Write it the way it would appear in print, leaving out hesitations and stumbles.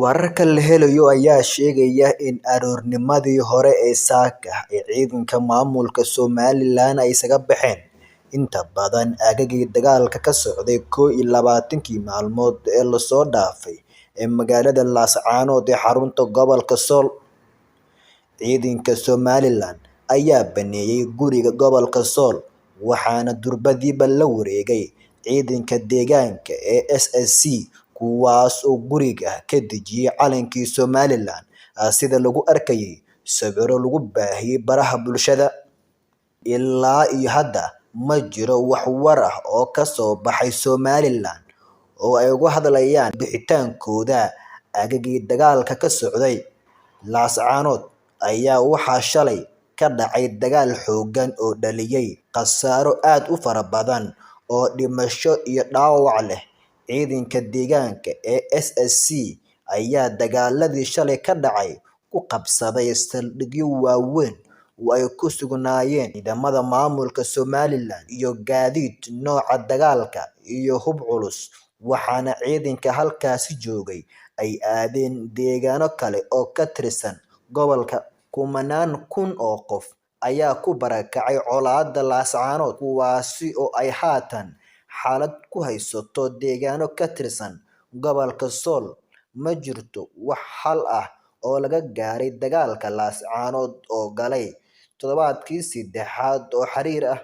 Wararka la helayo ayaa sheegaya in aroornimadii hore ee saaka ay ciidanka maamulka Somaliland ay isaga baxeen inta badan aagagii dagaalka ka socday 21-kii maalmood ee lasoo dhaafay ee magaalada Laascaanood ee xarunta gobolka Sool. Ciidanka Somaliland ayaa baneeyay guriga gobolka Sool, waxaana durbadiiba la wareegay ciidanka deegaanka ee SSC kuwaas oo guriga ka dejiyay calankii Somaliland sida lagu arkayay sawirro lagu baahiyay baraha bulshada. Ilaa iyo hadda ma jiro wax war ah oo ka soo baxay Somaliland oo ay uga hadlayaan bixitaankooda aagagii dagaalka ka socday. Laascaanood ayaa waxaa shalay ka dhacay dagaal xooggan oo dhaliyay khasaaro aad u fara badan oo dhimasho iyo dhaawac leh. Ciidanka deegaanka ee SSC ayaa dagaaladii shalay ka dhacay ku qabsaday saldhigyo waaweyn oo ay ku sugnaayeen ciidamada maamulka Somaliland iyo gaadiid nooca dagaalka iyo hub culus, waxaana ciidanka halkaasi joogay ay aadeen deegaano kale oo ka tirsan gobolka. Kumanaan kun oo qof ayaa ku barakacay colaadda Laascaanood, kuwaasi oo ay haatan xaalad ku haysato deegaano ka tirsan gobolka Sool. Ma jirto wax xal ah oo laga gaaray dagaalka Laascaanood oo galay toddobaadkii saddexaad oo xiriir ah.